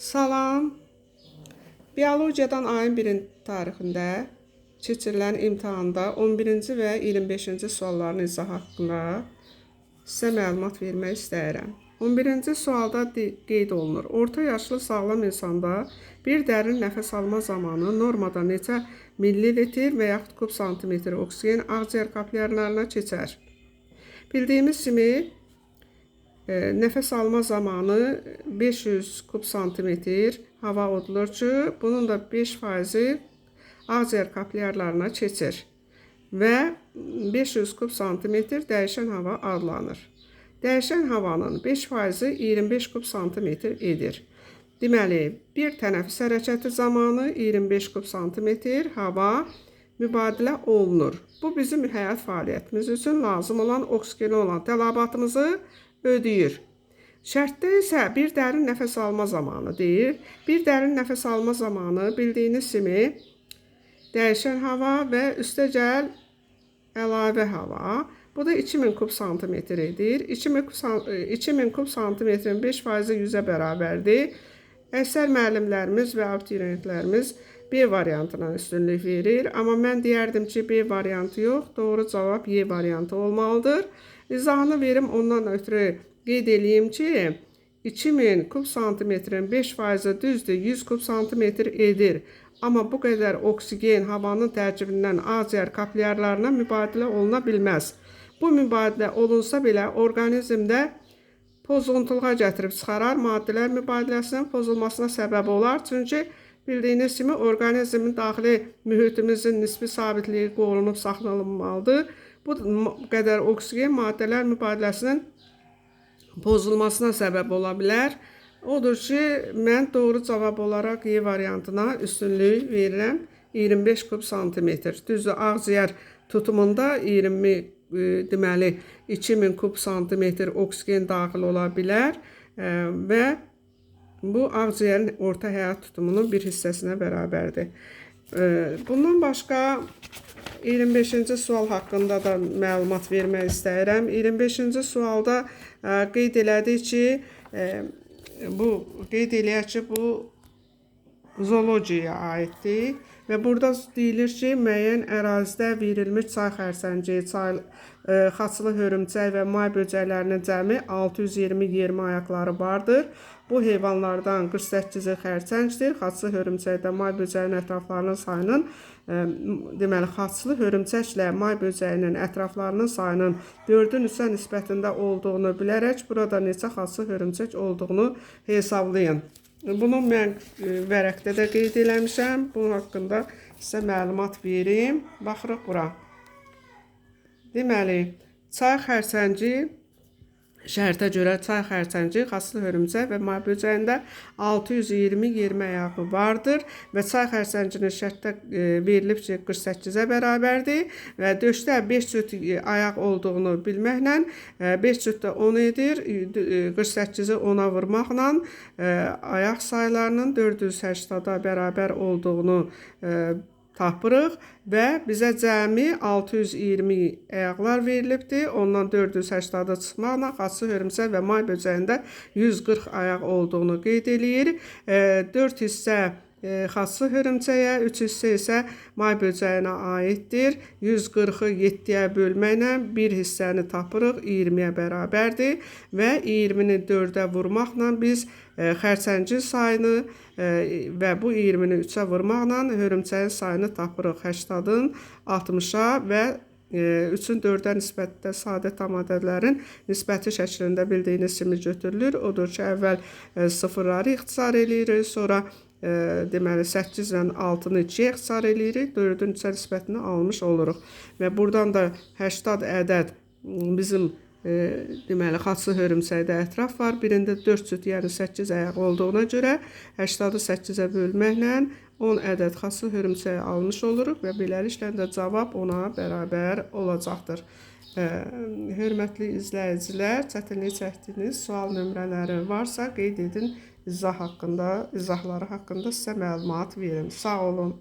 Salam. Biologiyadan ayın 1-ci tarixində keçirilən imtahanda 11-ci və 25-ci sualların izahı haqqında sizə məlumat vermək istəyirəm. 11-ci sualda qeyd olunur. Orta yaşlı sağlam insanda bir dərin nəfəs alma zamanı normada neçə millilitr və yaxud kub santimetr oksigen ağciyər kapillyarlarına keçər? Bildiyimiz kimi, nəfəs alma zamanı 500 kub santimetr hava odulur ki, bunun da 5%-i ağciyər kapillyarlarına keçir və 500 kub santimetr dəyişən hava adlanır. Dəyişən havanın 5%-i 25 kub santimetr edir. Deməli, bir tənəffüs hərəkəti zamanı 25 kub santimetr hava mübadilə olunur. Bu, bizim həyat fəaliyyətimiz üçün lazım olan oksigenə olan tələbatımızı ödəyir. Şərtdə isə bir dərin nəfəs alma zamanı deyir. Bir dərin nəfəs alma zamanı bildiyiniz kimi dəyişən hava və üstəgəl əlavə hava. Bu da 2000 kub santimetr edir. 2000 kub santimetrin 5%-i 100-ə bərabərdir. Əksər müəllimlərimiz və abituriyentlərimiz B variantına üstünlük verir. Amma mən deyərdim ki, B variantı yox, doğru cavab Y variantı olmalıdır. İzahını verim, ondan ötürü qeyd eləyim ki, 2000 kub santimetrin 5%-i düzdür, 100 kub santimetr edir. Amma bu qədər oksigen havanın tərkibindən ağciyər kapillyarlarına mübadilə oluna bilməz. Bu mübadilə olunsa belə orqanizmdə pozğuntuluğa gətirib çıxarar, maddələr mübadiləsinin pozulmasına səbəb olar. Çünki bildiyiniz kimi orqanizmin daxili mühitimizin nisbi sabitliyi qorunub saxlanılmalıdır. Bu qədər oksigen maddələr mübadiləsinin pozulmasına səbəb ola bilər. Odur ki, mən doğru cavab olaraq Y variantına üstünlük verirəm. 25 kub santimetr. Düzdür, ağciyər tutumunda 20, deməli 2000 kub santimetr oksigen daxil ola bilər və bu ağciyərin orta həyat tutumunun bir hissəsinə bərabərdir. Bundan başqa 25-ci sual haqqında da məlumat vermək istəyirəm. 25-ci sualda qeyd elədik ki, bu qeyd eləyək ki, bu zoologiyaya aiddir və burada deyilir ki, müəyyən ərazidə verilmiş çay xərsəngi, çay xaçlı hörümçək və may böcəklərinin cəmi 620 yermə ayaqları vardır. Bu heyvanlardan 48-i xərçəngdir. Xaçlı hörümçəkdə may böcəyinin ətraflarının sayının, deməli, xaçlı hörümçəklə may böcəyinin ətraflarının sayının 4-ün 3-ə nisbətində olduğunu bilərək burada neçə xaçlı hörümçək olduğunu hesablayın. Bunu mən vərəqdə də qeyd eləmişəm. Bunun haqqında sizə məlumat verim. Baxırıq bura. Deməli, çay xərsəngi şərtə görə çay xərçəngi, xaçlı hörümçək və may böcəyində 620 yermə ayağı vardır və çay xərçənginin şərtdə verilib ki, 48-ə bərabərdir və döşdə 5 cüt ayaq olduğunu bilməklə 5 cüt də 10 edir. 48-i 10-a vurmaqla ayaq saylarının 480-a bərabər olduğunu tapırıq və bizə cəmi 620 ayaqlar verilibdir. Ondan 480-a çıxmaqla xaçlı hörümçək və may böcəyində 140 ayaq olduğunu qeyd eləyir. 4 hissə xaçlı hörümçəyə, 3 hissə isə may böcəyinə aiddir. 140-ı 7-yə bölməklə bir hissəni tapırıq, 20-yə bərabərdir və 20-ni 4-ə vurmaqla biz xərçəngin sayını və bu 20-ni 3-ə vurmaqla hörümçəyin sayını tapırıq. 80-ın 60-a və 3-ün 4-ə nisbətdə sadə tam ədədlərin nisbəti şəklində bildiyiniz kimi götürülür. Odur ki, əvvəl sıfırları ixtisar eləyirik, sonra deməli 8 ilə 6-nı 2-yə ixtisar eləyirik, 4-ün 3-ə nisbətini almış oluruq. Və buradan da 80 ədəd bizim deməli xaçlı hörümçəkdə ətraf var. Birində 4 cüt, yəni 8 ayaq olduğuna görə 80-ı 8-ə bölməklə 10 ədəd xaçlı hörümçəyi almış oluruq və beləliklə də cavab ona bərabər olacaqdır. Hörmətli izləyicilər, çətinlik çəkdiyiniz sual nömrələri varsa qeyd edin, izahları haqqında sizə məlumat verim. Sağ olun.